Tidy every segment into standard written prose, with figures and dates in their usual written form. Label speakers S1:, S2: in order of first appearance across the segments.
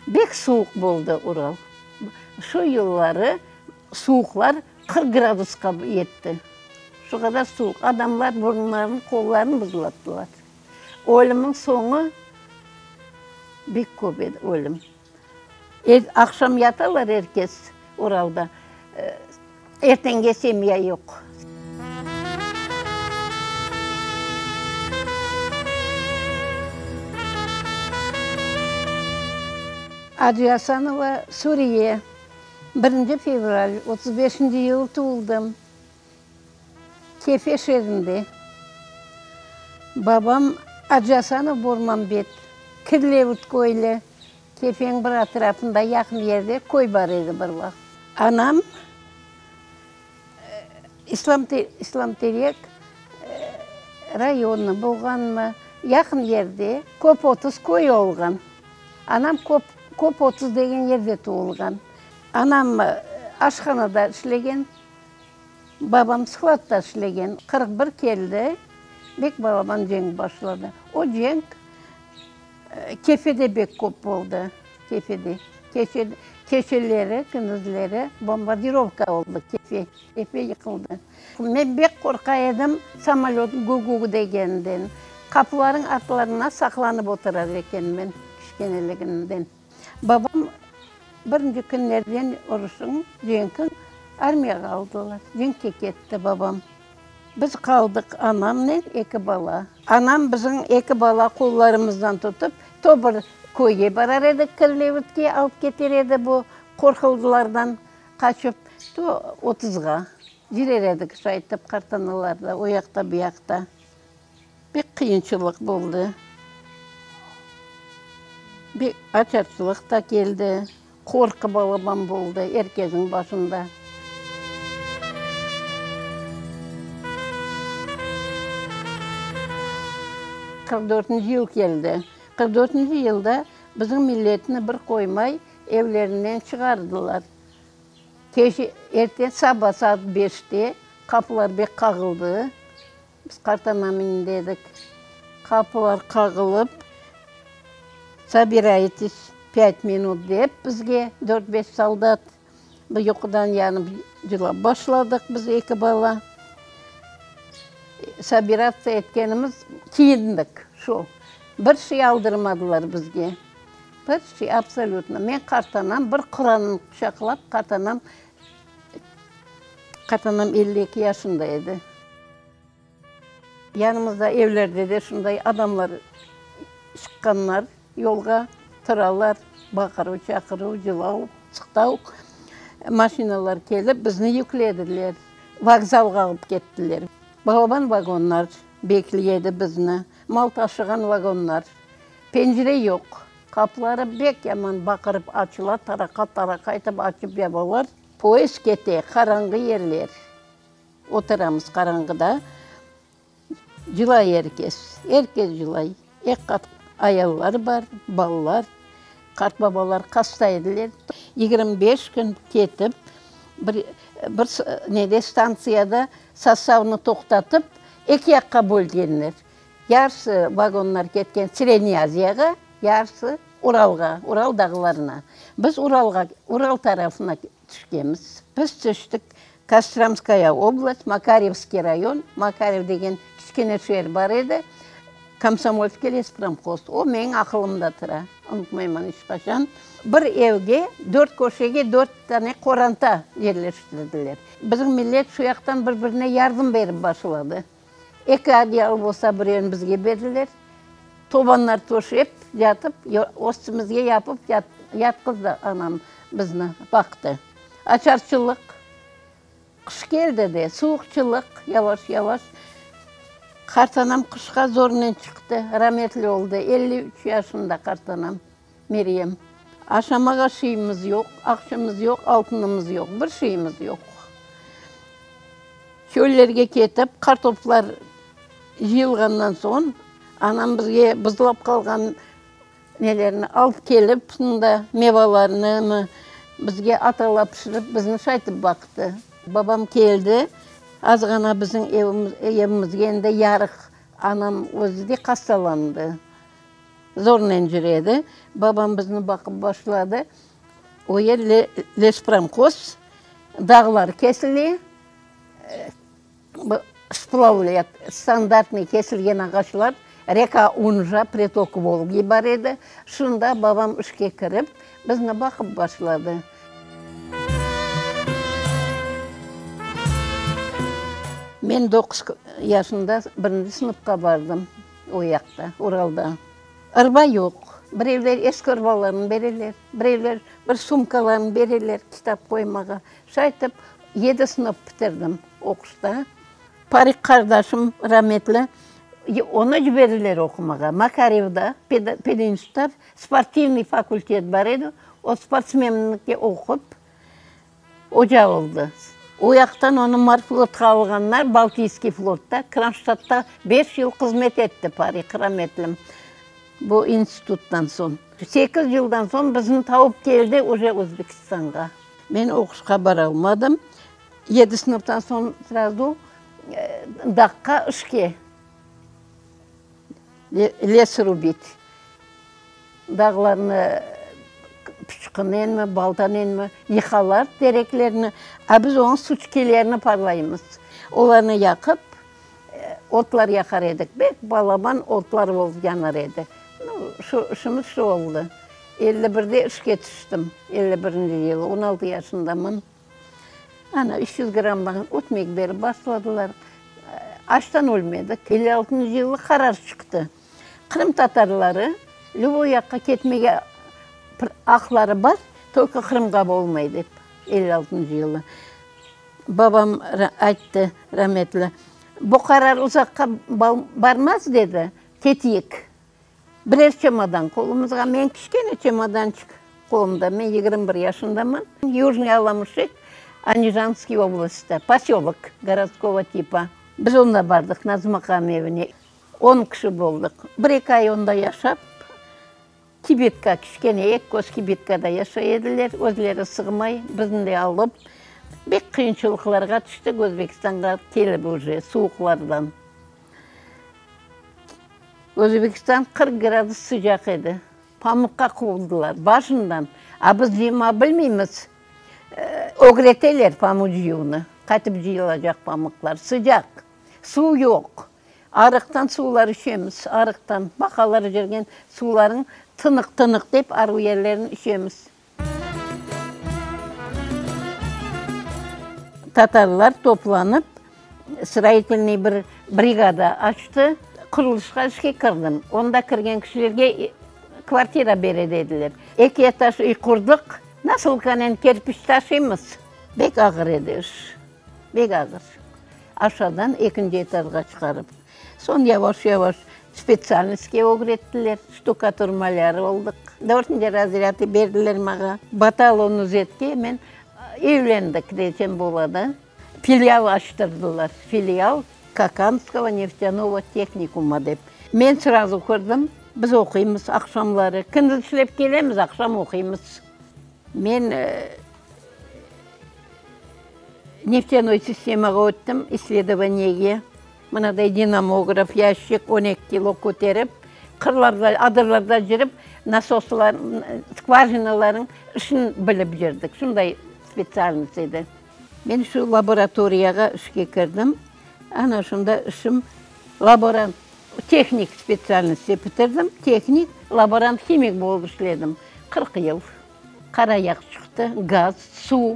S1: Bek suvuq boldı Ural. Şu yılları suvuqlar 40 gradusqa yetti. Şu qadar suvuq. Adamlar burunlarını, qollarını buzlattılar. Ölümiñ soñu bek köp edi, ölüm. Aqşam yatalar er kes Uralda, ertenge semya yoq. Acı Asanova, Suriye, birinci fevral, 35-nci yılı tuvuldım. Kefe şeerinde. Babam Acı Asanov Bormambet, Kirlevut köyli, Kefeniñ bir etrafında yaqın yerde köy bar edi bir vaqıt. Anam İslam İslamterek rayonı bolğanmı, yaqın yerde Köp 30 köyü olğan. Anam Köp Köp 30 degen yerde tuvulğan. Anam aşhanada işlegen. Babam skladda işlegen. 41 keldi, bek balaban cenk başladı. O cenk Kefede bek köp boldı, Kefede. Kefe, kefeleri, kündüzleri bombardirovka oldı Kefe, Kefe yıqıldı. Men bek qorqa edim samolöt gü-gü degeninden. Qapılarıñ artlarına saqlanıp oturar ekenmen kiçkeneligimden. Babam birinci künlerden uruşıñ, cenkiñ armiyağa aldılar. Cenkke ketti babam. Biz qaldıq anamnen eki bala. Anam bizim eki bala qollarımızdan tutıp, to bir köyge barar edik, Kirlevitke alıp keter edi bu qorqıldılardan qaçıp, to Otuzğa cürer edik şaytip qartanalarda o yaqta, bu yaqta. Pek qıyınçılıq boldı. Bek açarçılıq da keldi, qorqu balaban boldı er kesniñ başında. 44-nci yıl keldi. 44-nci yılda bizim milletni bir qoymay evlerinden çıqardılar. Keç, erte saba saat beşte qapılar bek qağıldı. Biz qartanam indi edik. Qapılar qağılıp, Sobiraytes pyat minut dep bizge dört-beş soldat, bir yuqudan yanıp cılap başladıq biz eki bala. Sobiratsiya etkenimiz, kiyindik şu. Bir şey aldırmadılar bizge. Bir şey absolütno. Men qartanam bir Quranını quçaqlap, qartanam Qartanam 52 yaşında edi. Yanımızda evlerde de şunday adamlar çıqqanlar yolğa, turalar, baqıruv, çaqıruv, cılav, sıqtav. Maşinalar kelip bizni yüklediler, vokzalğa alıp kettiler. Balaban vagonlar bekliy edi bizni, mal taşığan vagonlar. Pencere yoq, qapıları bek yaman baqırıp açıla, taraqa-taraqa etip açıp yapalar. Poyezd kete, qaranğı yerler. Oturamız qaranğıda. Cılay er kes, er kes cılay. Ek qat ayallar bar, balalar, qartbabalar hasta ediler. 25 kün ketip, bir, bir nede, stantsiyada sostavnı toqtatıp, eki yaqqa bölgenler. Yarısı vagonlar ketken Sredniy Aziyağa, yarısı Uralğa, Ural dağlarına. Biz Uralğa, Ural tarafına tüşkenmiz. Biz tüştik Kostromskaya oblast, Makaryevskiy rayon, Makaryev degen kiçkene şeer bar edi, Komsomolskiy lespromhoz. O menim aqılımda tura, unutmayman iç qaçan. Bir evge, dört köşege dört tane qoranta yerleştirdiler. Bizim millet şu yaqtan bir-birine yardım berip başladı. Eki adyal bolsa birevini bizge berdiler. Tobanlar töşep yatıp, üstümizge yapıp yatqızdı anam bizni, baqtı. Açarçılıq, qış keldi de, suvuqçılıq yavaş-yavaş. Qartanam qışqa zornen çıqtı, rametli oldı, 53 yaşında qartanam Meryem. Aşamağa şeyimiz yoq, aqçamız yoq, altınımız yoq, bir şeyimiz yoq. Çöllerge ketip, qartoplar cıyılğandan soñ, anam bizge buzlap qalğan nelerni alıp kelip, mında mevalarnımı bizge atala pişirip, bizni şaytip baqtı. Babam keldi, azğana bizim evimizge endi yarıq, anam özü de hastalandı. Zornen cüre edi. Babam bizni baqıp başladı. O yer lespromhoz, dağlar kesile, splavlet, standartnıy kesilgen ağaçlar, reka Unja, pritok Volgi bar edi. Şunda babam işke kirip, bizni baqıp başladı. Men doquz yaşında birinci sınıfqa bardım o yaqta, Uralda. Arba yoq. Birevler eski arbalarını bereler, birevler bir sumkalarını bereler kitap qoymağa. Şaytip yedi sınıf bitirdim oquşta. Parik qardaşım rametli, onı ciberdiler oqumağa. Makarevda, pedinstitutta sportivnıy fakultet bar edi, o sportsmenlikke oqup, oca oldı. O yaqtan onı morflotqa alğanlar, Baltiyskiy flotta, Kronştadtta beş yıl hızmet etti Parik rametlim bu instituttan soñ. Sekiz yıldan soñ bizni taup keldi uje Özbekistanğa. Men oquşqa baralmadım. Yedi sınıftan soñ srazu dağqa işke, les rubit, dağlarnı pıçqınenmi, baltanenmi yıqalar tereklerni, a biz onıñ suçkilerini parlaymız. Olarnı yaqıp, otlar yaqar edik, bek balaban otlar olıp yanar edi. Nu, şu işimiz şu oldı. 51-de işke tüştim, 51-nci yılı, 16 yaşındaman. Ana, 300 grammdan ötmek berip başladılar. Açtan ölmedik. 56-ncı yılı qarar çıqtı. Qırımtatarları lüboy yaqqa ketmege aqları bar, tolko Qırımğa olmay dep, 56-ncı yılı. Babam ayttı, rametli, bu qarar uzaqqa barmaz, dedi, keteyik. Birer çemodan qolumızğa, men kiçkene çemodançik qolumda, men 21 yaşındaman, Yujnıy Alamuşik, Andijanskiy oblastta, posölok gorodskogo tipa. Biz onda bardıq Nazım aqam evine, on kişi boldıq. Bir-eki ay onda yaşap, kibitka, kiçkene eki köz kibitkada yaşay ediler, özleri sığmay, bizni de alıp, bek qıyınçılıqlarğa tüştik Özbekistanğa kelip uje, suvuqlardan. Özbekistan 40 gradus sıcaq edi. Pamuqqa quvuldılar başından. A biz cıyma bilmeymiz. Ögreteler pamuq cıyuvnı. Qaytıp cıyılacaq pamuqlar. Sıcaq. Suv yoq. Arıqtan suvlar içemiz. Arıqtan. Baqalar içirgen suvlarnı tınıq-tınıq dep arıq yerlerini içemiz. Tatarlar toplanıp, stroitelnıy bir brigada açtı. Qurulışqa işke kirdim. Onda kirgen kişilerge kvartira bere dediler. Eki etaj üy qurdıq. Nasılkanen kerpiç taşıymız. Bek ağır edi iş. Bek ağır. Aşağıdan ekinci etajğa çıqarıp. Soñ yavaş-yavaş spetsialnostke ögrettiler, ştukatur-malâr oldıq. Dörtünci razrâdnı berdiler maña. Batalon uzetke men evlendik desem bola da. Filial açtırdılar, filial Kakanskogo neftânogo tehnikuma dep. Men srazu kirdim, biz oquymız aqşamları. Kündüz işlep kelemiz, aqşam oquymız. Men Neftânoy sistemağa öttim, issledovaniyege. Mınaday dinamograf, yaşik, on eki kilo köterip, qırlarda, adırlarda cürip, nasoslar, skvajinalarnıñ işini bilip cürdik. Şunday spetsialnost edi. Men şu laboratoriyağa işke kirdim. Ana şunda işim laborant, tehnik spetsialnost bitirdim, tehnik, laborant-himik bolıp işledim 40 yıl. Qara yağ çıqtı, gaz, suv,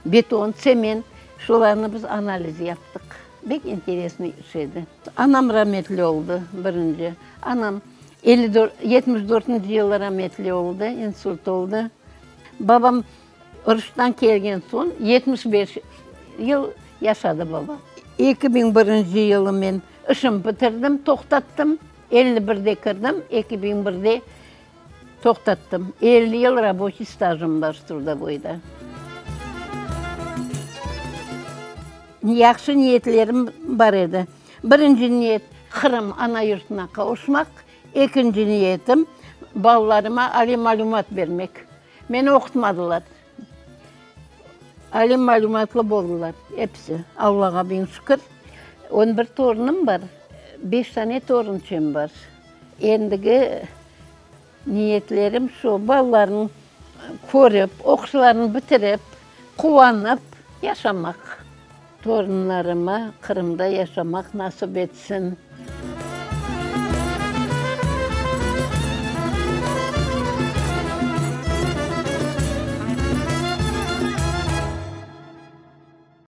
S1: beton, tsement, şularnı biz analiz yaptıq. Bek interesnıy iş edi. Anam rametli oldı birinci. Anam 54, 74-nci yılı rametli oldı, insult oldı. Babam uruştan kelgen soñ 75 yıl yaşadı babam. 2001-nci yılı men işim bitirdim, toqtattım. 51-de kirdim, 2001-de Toqtattım. 50 yıl raboçiy stajım bar trudovoyda. Yahşı niyetlerim bar edi. Birinci niyet, Qırım ana yurtuna qavuşmaq. Ekinci niyetim, balalarıma aliy malümat bermek. Meni oqutmadılar. Aliy malümatlı boldılar episi, Allağa biñ şükür. On bir torunım bar, beş tane torunçem bar. Endigi niyetlerim şu, balalarnı körip, oquşlarını bitirip, quvanıp yaşamaq. Torunlarıma Qırımda yaşamaq nasip etsin.